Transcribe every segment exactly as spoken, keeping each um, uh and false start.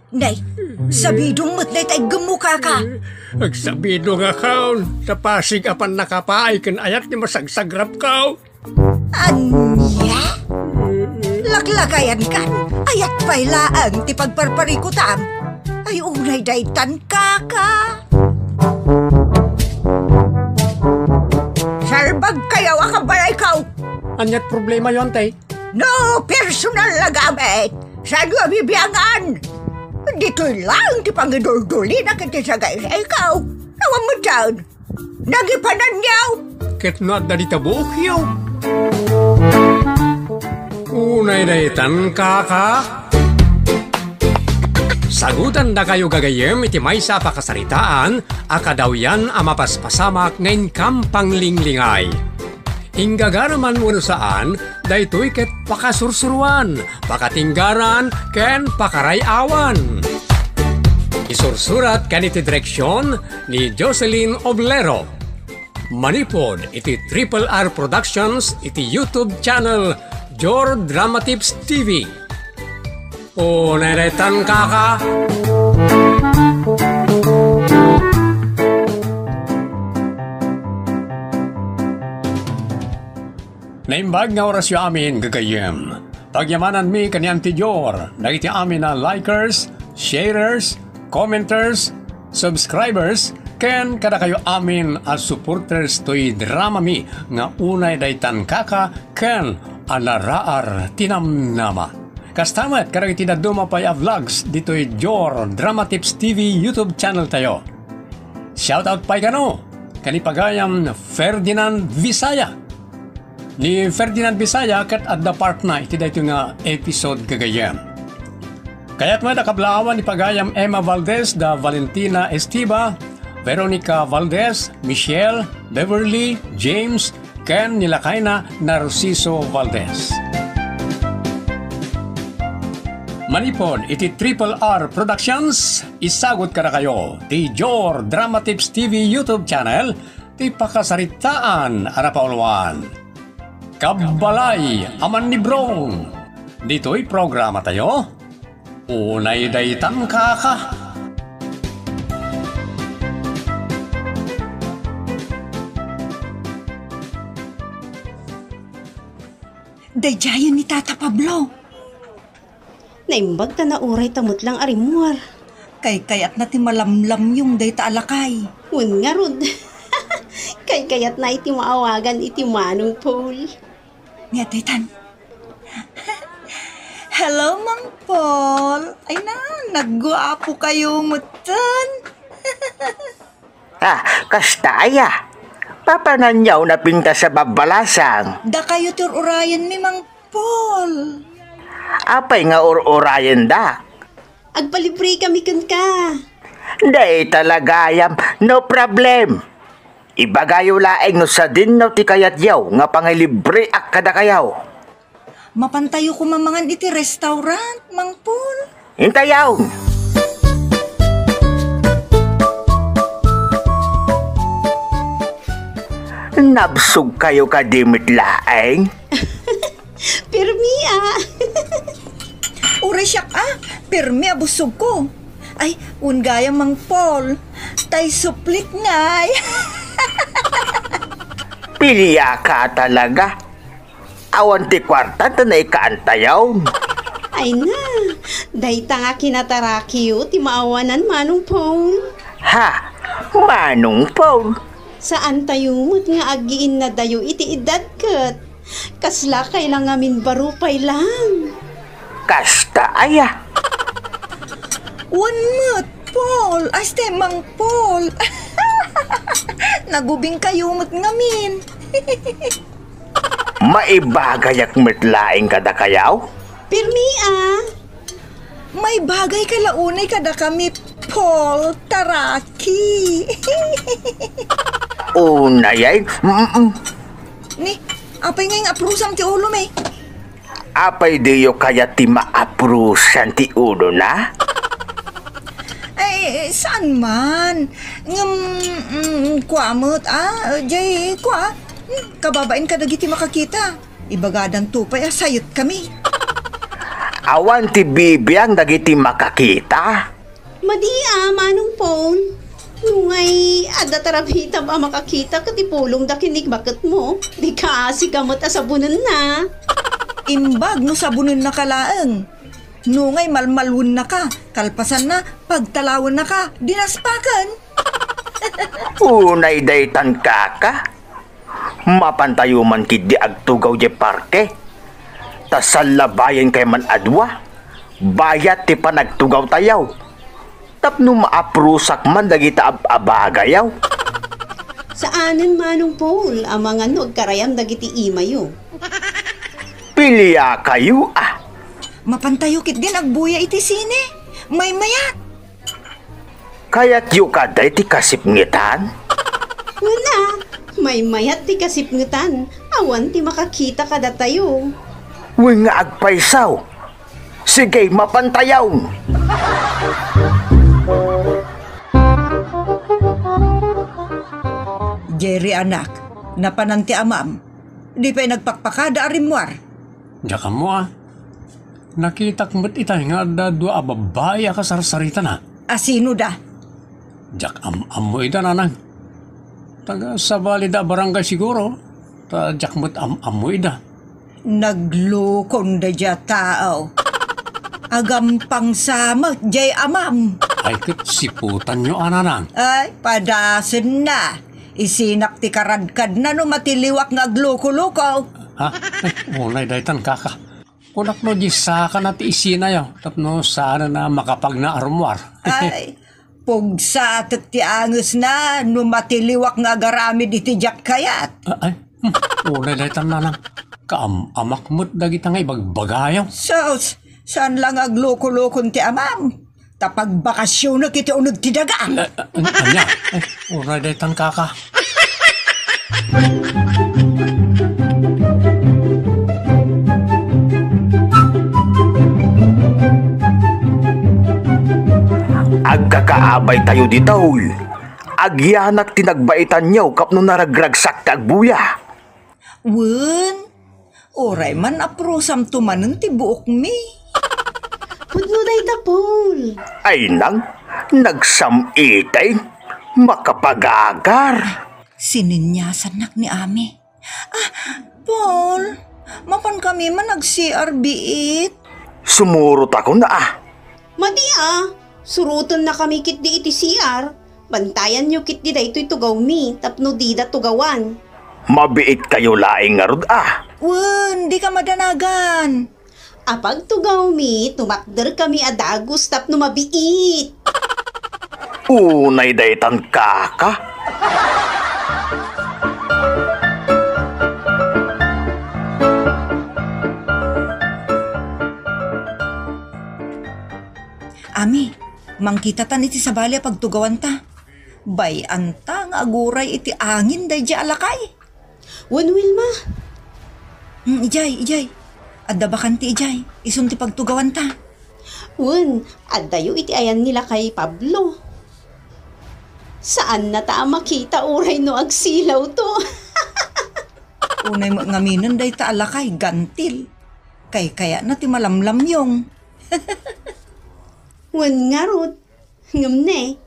Nay, sabidong met dayta iggemmo, kaka. Agsabidongakon, ta pasig a pannakapaay ken ayat ti masagsagrapko. Ania? Laklakayankan, ayat pay laeng ti pagparparikutam. Ay, unay daytan, kaka. Sarbagkayo a kabalayko. Aniat problemayo, Antay? No personal a gamit, saanyo a bibiangan? Ditoy laeng ti pangiduldulina ken ti sagaysayko. Awan met saan. Nagipananyo! Ket no adda dita buokyo. Unay daytan, kaka. Sagutandakayo gagayyem iti maysa a pakasaritaan a kadawyan a mapaspasamak nga inkam panglinglingay. Inggagara man wenno saan, daytoy ket pakasursuroan, pakatinggaran, ken pakaray-awan. Isursurat ken iti direksion ni Jocelyn Oblero. Manipud iti Triple R Productions iti YouTube channel Jor Dramatips T V. Unay daytan, kaka. Naimbag nga orasyo amin, gagayyem. Pagyamananmi ken ni Auntie Jor, dagiti amin a likers, sharers, commenters, subscribers, ken kadakayo amin a supporters toy dramami nga Unay Daytan, Kaka ken A Naraar ti Namnama. Kasta met kadagiti dadduma pay a vlogs ditoy Jor Dramatips T V YouTube channel tayo. Shoutout pay kano ken ni pagayam Ferdinand Visaya. Ni Ferdinand Visaya ket adda partna iti daytoy nga episode, gagayyem. Kayat met a kablaawan ni pagayam Emma Valdez da Valentina Estiba, Veronica Valdez, Michelle, Beverly, James, ken ni lakayna Narciso Valdez. Manipud iti Triple R Productions, isagut kadakayo ti Jor Dramatips T V YouTube channel ti pakasaritaan a napauluan. Kabbalay a Mannibrong. Ditoy programatayo, Unay Daytan, Kaka. Daydiayen ni Tata Pablo. Naimbag ta nauray ta met lang a rimmuar. Kaykayatna ti malamlamyong dayta a lakay. Wen ngarud. Kaykayatna iti maawagan iti Manong Paul. Ni Atitan. Hello, Mang Paul. Ay na, nagguapo kayo metten. Ah, kasta aya. Papananyaw na pintas a babbalasang. Dakayo ti ur-urayenmi, Mang Paul. Apay nga ur-urayendak? Agpalibre kami kenka. Dayta la gayam, no problem. Ibagayo laeng no sadinno ti kayatyo nga pangilibreak kadakayo. Mapantayo koma mangan iti restaurant, Mang Paul. Intayaw! Nabsog kayo kadi met laeng? Pirmi, ah. Uray siak, ah. Pirmi a busogko. Ay, wen gayam, Mang Paul. Tay suplik ngay. Pilia ka talaga. Awan ti kuarta ta naikaantayon. Ay na, dayta nga kinatarakiyo ti maawanan, Manong Paul. Ha? Manong Paul? Saantayo met nga aggiinnadayo iti edad ket. Kasla kay la ngamin baro pay lang. Kasta aya? Wen met, Paul. Ay, ste, Mang Paul. Nagubing kayo met ngamin. Maibagayak met laeng kadakayaw? Pirmi, ah. Maibagay ka la unay kadakami, Paul Taraki. Unay ay, mm, mm. Ni, apay ngay nga aprusam ti ulo, may? Apay diyo kayat ti maaprusan ti ulona? Ay, saan man. Ngem, mm, kua met, ah, jay, kua. Hmm, kababain kadagiti makakita. Ibagadanto pay a sayet kami. Awan ti bibiang dagiti makakita. Madi a, Manong Paul. Nungay, adda tarabitam a makakita ket ipulongda ken ni baketmo. Di kaasika met a sabunenna. Imbag no sabunennaka laeng. Nungay malmalwennaka, kalpasanna, pagtalawennaka, dinaspaken. Unay daytan, kaka. Mapantayo man ketdi agtugaw diay parke. Ta sallabayenkayo man a dua. Bayat ti panagtugawtayo. Tapno maaprusak man dagiti ab-abagayo. Saanen, Manong Paul, amangan no agkarayam dagiti imayo. Piliakayo, a. Mapantayo ketdin agbuya iti sine. Maymayat. Kayatyo kadi ti kasipngetan? Wen a, maymayat ti kasipngetan. Awan ti makakita kadatayo. Wen nga agpayso. Sige, mapantayo. Jerry, anak, napanan ti amam. Di pay nagpakpakada a rimmuar. Diak ammo a. Nakitak met itay nga adda dua a babbai a kasarsaritana. A sino da? Diak am-ammo ida, nanang. Taga Sabalida a barangay siguro. Ta diak met am-ammo ida. Naglukon daydiay a tao. Agampang sa met diay amam. Ay, ket siputanyo a, nanang. Ay, padasenna. Isinak ti karadkadna no matiliwak nga agluko-luko. Ha? Ay, unay daytan, kaka. Kunak no diay sakana ti isinayo, tapno saanen a makapagna a rummuar. Ay, pugsatek ti angesna no matiliwak nga agaramid iti diak kayat. A-, ay, hmm, unay daytan, nanang. Kaam-amak met dagita nga ibagbagayo. Sus, saan la nga agluko-lukon ti amam. Ta pagbakasyonek iti uneg ti daga. Eh, eh, ania? Eh, uray daytan, kaka. Agkakaabaytayo ditoy. Agyanak ti nagbaitanyo tapno naragragsak ti agbuya. Wen, uray man aprosamto manen ti buokmi. Pudno dayta, Paul. Ay nang, nagsam-itay, makapagagar. Sininyasannak ni Ami. Ah, Paul, mapan kami man ag-C R biit. Sumurot ako na, ah. Madi a, surotennakami ketdi iti C R. Bantayanyo ketdi daytoy tugawmi tapno dida tugawan. Mabiitkayo laeng ngarud a. Wen, dika madanagan. Apagtugawmi, tumakderkami a dagus tapno mabiit. Unay daytan, kaka. Ami, mangkitatan iti sabali a pagtugawanta. Bay-anta nga aguray iti angin daydiay a lakay. Wen, Wilma. Mm, ijay, ijay. Adda bakanti ijay. Isun ti pagtugawanta. Wen, addayo iti ayan ni lakay Pablo. Saannata a makita uray no agsilawto. Unay met ngaminen dayta a lakay, gantil. Kaykayatna ti malamlamyong. Wen ngarud, ngem ne,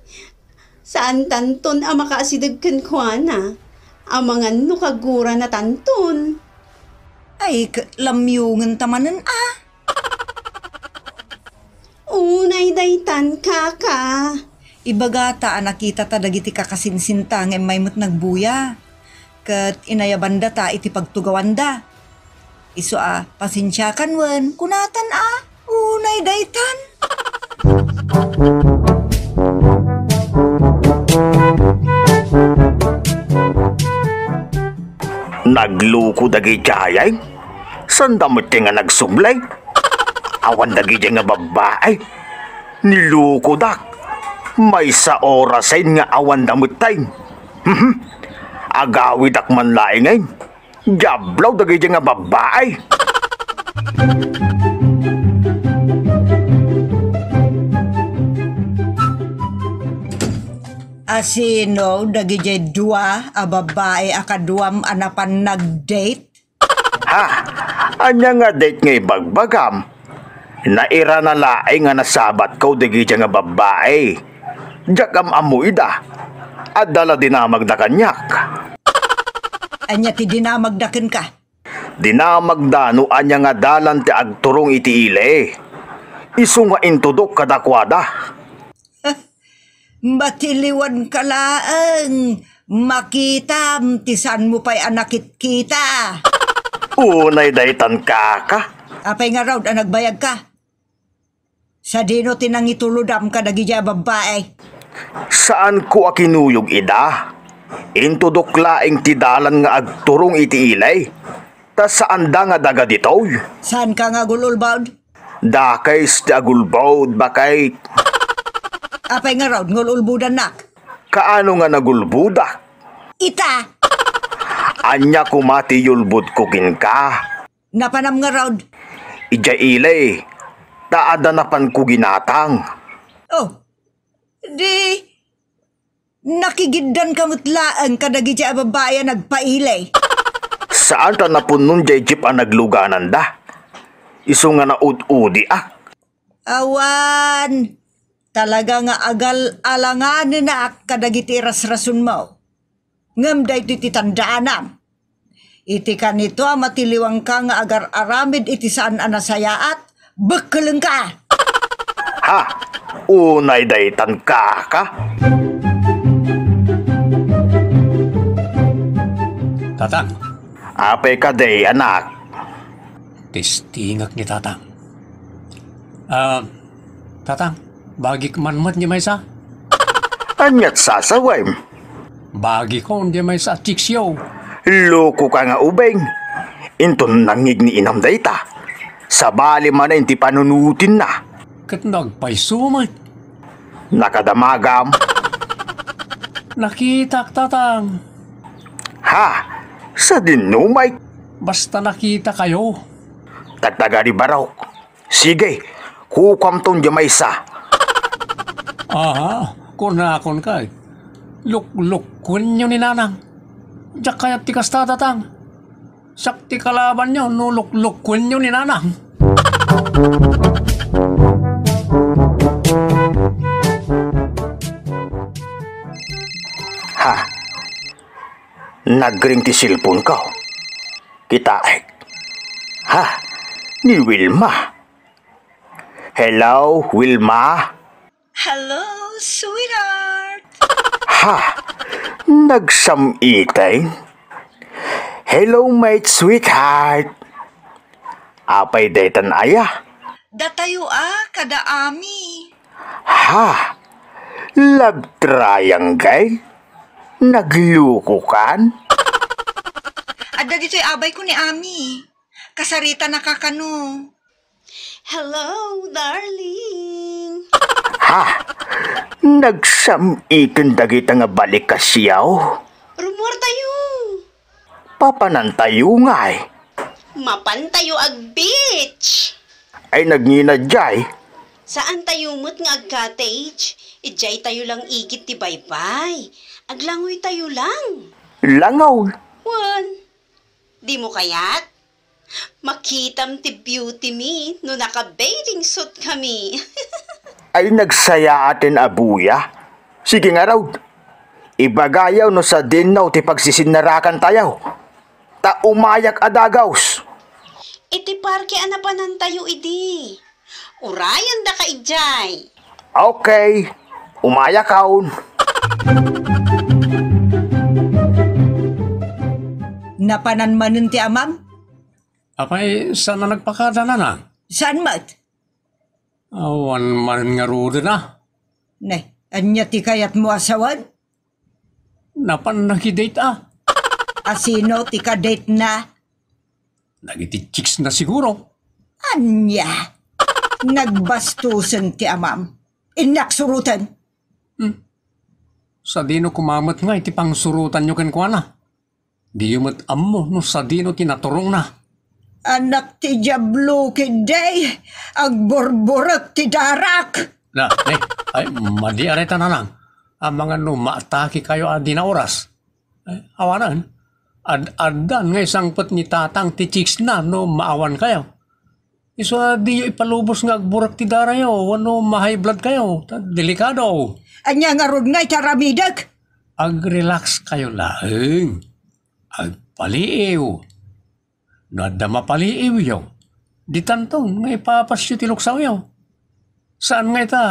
saantanton a makaasideg kenkuana, amangan no kaguranatanton. Ay, ket lamyongenta manen a. Unay daytan, kaka. Ibagata a nakitata dagiti kakasinsinta nga immay met nagbuya. Ket inayabandata iti pagtugawanda. Isu a, "Pasensiakan wen," kunatan a, "Unay daytan." Nagluko dagiti ayay. Sanda met nga nagsubli. Awan dagiti nga babbai. Nilukodak. Maysa orasen nga awanda met tay. Mhm. Agawidak man laengen. Diablo dagiti nga babbai. Asino dagiti dua a babbai a kaduam a napan nag-date? Ha? Ania nga date nga ibagbagam? Nairana laeng a nasabatko dagiti nga babbai. Diak am-ammo ida. Adda la dinamagda kaniak. Ania ti dinamagda kenka? Dinamagda no ania nga dalan ti agturong iti ili. Isu nga intudok kadakuada. Matiliwanka laeng, makitam ti saanmo pay a nakitkita. Unay daytan, kaka. Apay ngarud a nagbayagka? Sadino ti nangitulodam kadagiti a babbai? Saanko a kinuyog ida. Intudok laeng ti dalan nga agturong iti ili. Ta saanda nga daga ditoy. Saanka nga agul-ulbod? Dakes ti agulbod, baket. Apay ngarud nga ul-ulbodannak? Kaano nga nagulbodak? Ita! Ania koma ti yulbodko kenka? Napanam ngarud? Idiay ili, ta adda napanko ginatang. Oh, di, nakigiddanka met laeng kadagiti a babbai a nagpaili. Saan ta napunnon diay jeep a naglugananda. Isu nga naud-udiak. Awan, talaga nga agal-alanganenak kadagiti irasrasonmo. Ngem daytoy ti tandaanam. Iti kanito a matiliwanka nga agar-aramid iti saan a nasayaat, bekkelengka. Ha? Unay daytan, kaka? Tatang. Apay kadi, anak? Testingek ni Tatang. Ah, Tatang, bagik man met ni maysa? Aniat sasawem? Bagikon di maysa a chicksyo. Lokoka nga ubing. Inton nangngeg ni inam dayta, sabali manen ti panunutenna. Ket nagpayso met. Nakadamagam. Nakitak, Tatang. Ha? Sadino met? Basta nakitakayo. Tagtagari barok. Sige, kukuamton di maysa. Aha, kunakon kay, luklukwenyo ni Nanang. Diak kayat ti kasta, Tatang. Siak ti kalabanyo no luklukwenyo ni Nanang. Ha? Nagring ti cellphone ko. Kitaek. Ha? Ni Wilma. Hello, Wilma? Hello, sweetheart. Ha? Nagsam-iten? Hello, my sweetheart. Apay daytan aya? Datayo a, kada Ami. Ha? Love triangle? Naglukokan? Adda ditoy abay ko ni Ami. Kasaritanaka kano. Hello, darling. Ha? Nagsam-iten dagita nga balik a siaw? Rummuartayo. Papanantayo ngay? Mapantayo ag-beach. Ay, nagngina diay? Saantayo met nga ag-cottage. Idiaytayo lang igid ti baybay. Aglangoytayo lang. Langoy? Wen, dimo kayat? Makitam ti beauty mi no naka-bathing suit kami. Ay, nagsayaaten a buya. Sige ngarud. Ibagayo no sadino ti pagsisinarakantayo. Ta umayak a dagaws. Iti parke a napanantayo idi. Urayendaka idiay. Okay. Umayakon. Napanan manen ti amam? Apay, saan a nagpakada, Nanang? Saan met? Awan manen ngaruden a. Ne, ania ti kayatmo a sawen? Napan nakidate a. A sino ti kadate na? Dagiti chicks na siguro. Ania? Nagbastusen ti amam. Innak suruten. Hmm. Sadino koma met ngay ti pangsurutanyo kenkuana? Diyo met ammo no sadino ti naturongna. Anak ti Diablo, ketdi, agburburek ti darak. Na, eh, ay, madi a dayta, Nanang. Amangan no maatake kayo a di naoras. Eh, awanan. Ad-addan nga isangpet ni Tatang ti chicks na no maawan kayo. Isu a diyo ipalubos nga agburek ti darayo, wenno ma-high blood kayo. Ta delikado. Ania ngarud nga iti aramidek? Ag-relax kayo laeng. Agpaliiw. No adda mapaliiwyo, ditanton nga ipapasyo ti luksawyo. Saan nga ita,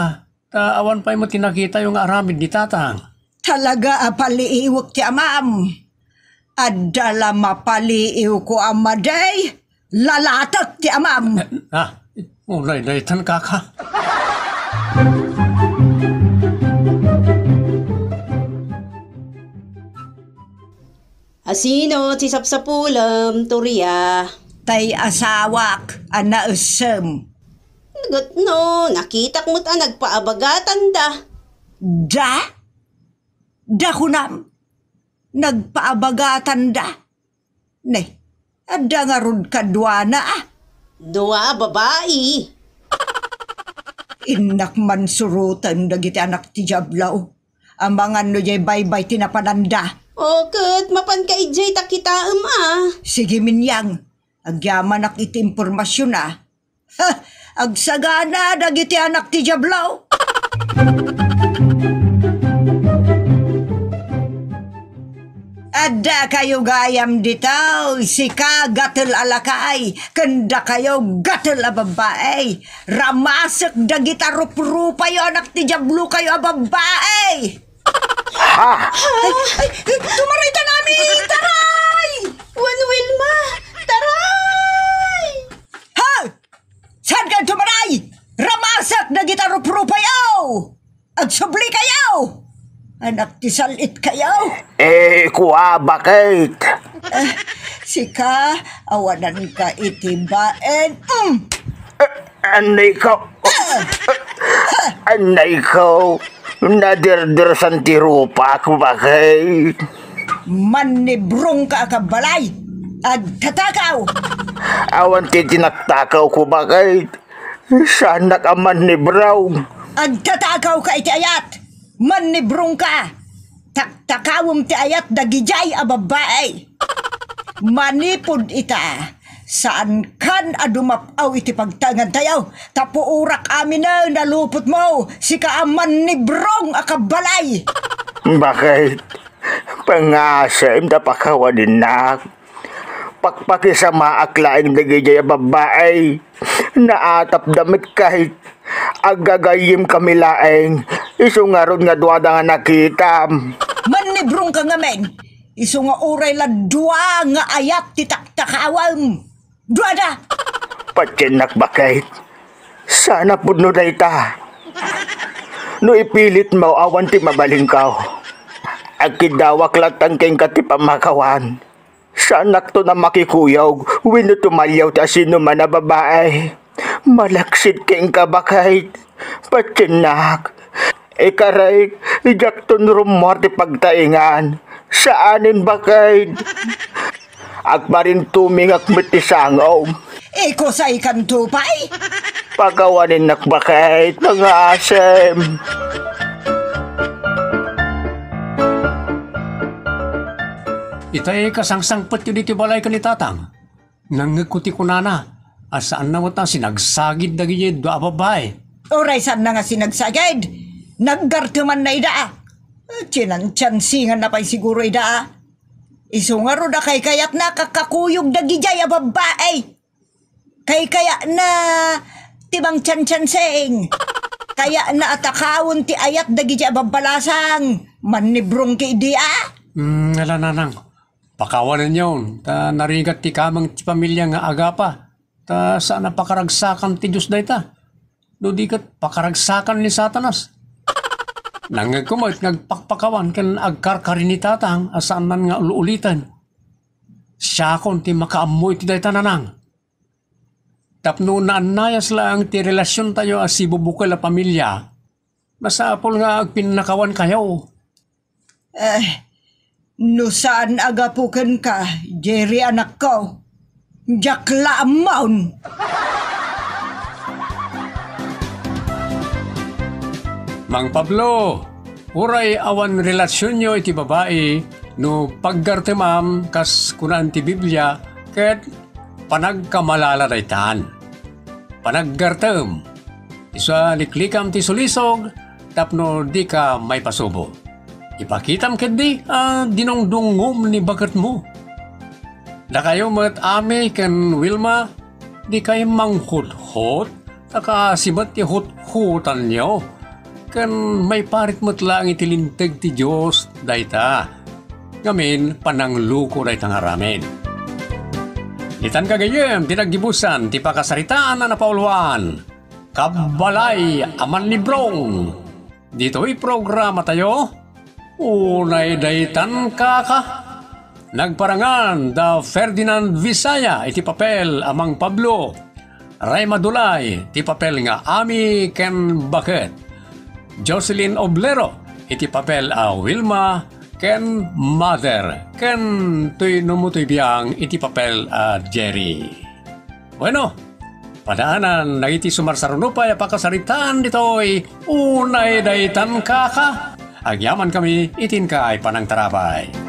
ta awan pay met ti nakitayo nga aramid ni Tatang. Talaga a paliiwek ti amam. Adda la mapaliiwko a madi, lalatek ti amam. Ah, unay daytan, kaka. Asino ti sapsapulem, Turia? Tay asawak a naessem. Ket no, nakitak met a nagpaabagatan da. Da? Da kunam? Nagpaabagatan da? Ne, adda ngarud kaduana a? Dua a babai. Innak man suroten dagiti anak ti Diablo. Amangan no diay baybay ti napananda. O, ket mapanka idiay ta kitaem a. Sige, Minyang. Agyamanak iti impormasion a. Ha! Agsagana dagiti anak ti Diablo. Adda kayo gayam ditoy, sika gatel a lakay, ken dakayo gatel a babbai. Ramasek dagita ruprupayo, anak ti Diablo kayo a babbai! Ha? Ay, ay, tumaray ta nami! Taray! Juan Wilma! Taray! Ha? Saan kayo tumaray? Ramasek dagita ruprupayo! Agsubli kayo! Anak ti sal-it kayo! Eh, kua, bakit? Ah, sika, awanan ka iti baen. Mm. Eh, anay ka. Ah! Anay ka. Nadirdirsan ti rupak, bakit? Mannibrong ka a kabbalay. Agtatakaw. Awan ti tinaktakaw ko, bakit? Saanak a mannibrong. Agtatakaw ka iti ayat. Mannibrong ka. Taktakawem ti ayat dagijay a babbai. Manipud ita, saan kan a dumap-aw iti pagtaengan tayo. Tapuurak aminen a lupot mo, sika a mannibrong a kabbalay. Bakit? Pangasem ta pakawaninnak. Pakpakisamaak laeng dagijay a babbai. Naatapda met kay aggagayyem kami laeng. Isu ngarud nga duada nga nakitam. Mannibrong ka ngamin. Isu nga uray la dua nga ayat ti taktakawem. Duada! Patiennak, bakit? Saan a pudno dayta. No ipilit mo, awan ti mabalinkaw. Agkiddawak latta kenka ti pamakawan. Saanakton a makikuyog wenno tumaliaw ti asinoman a babai. Malaksid kenka, bakit? Patiennak. Ikarek, diakton rummuar ti pagtaengan. Saanen, bakit? Agparintumingak met ti sangom. Ikusaykanto pay? Pakawaninnak, bakit? Nangasem. Itay kasangsangpetyo ditoy balay ken ni Tatang. Nangngegko ti kunana a saanna met a sinagsagid dagiti dua a babbai. Uray saanna nga sinagsagid, naggartemanna ida. Tsinantsiansinganna pay siguro ida. Isu ngarud a kaykayatna a kakakuyog dagijay a babbai. Kaykayatna ti mangtsiantsiansing. Kayatna a takawen ti ayat dagijay a babbalasang. Mannibrong ketdi a. Hmm, ala, nanang. Pakawanenyon, ta narigat ti kameng ti pamilia nga agapa, ta saan a pakaragsakan ti Dios dayta, no di ket pakaragsakan ni Satanas. Nangngegko met nga agpakpakawan ken agkarkari ni Tatang a saannan nga ul-uliten. Siakon ti makaammo iti dayta, nanang. Tapno naannayas laeng ti relasiontayo a sibubukel a pamilia, masapul nga agpinnakawankayo. Eh, no saan a gapu kenka, Jerry anakko, diak la ammon. Mang Pablo, uray awan relasionyo iti babai, no paggartemam kas kunaan ti Biblia, ket panagkamalala daytan. panaggartem, isu a liklikam ti sulisog tapno dika maipasubo. Ipakitam ketdi a dinungdungngom ni baketmo. Dakayo met, Ami ken Wilma, dikay manghuthot, ta kaasi met ti huthotanyo, ken maiparit met laeng iti Linteg ti Dios dayta. Ngamin, panangluko dayta nga aramid. Ditan gagayyem ti naggibusan ti pakasaritaan a napauluan. Kabbalay a Manlibrong. Ditoy programatayo, Unay Daytan Kaka. Nagparangan da Ferdinand Visaya iti papel a Mang Pablo, Ray Madulay ti papel nga Ami ken Baket, Jocelyn Oblero iti papel a Wilma ken Mother, ken Toy Numutoy Biang iti papel a Jerry. Bueno, padaanan dagiti sumarsaruno pay a pakasaritaan ditoy Unay Daytan Kaka. Agyamankami iti inkay panangtarabay.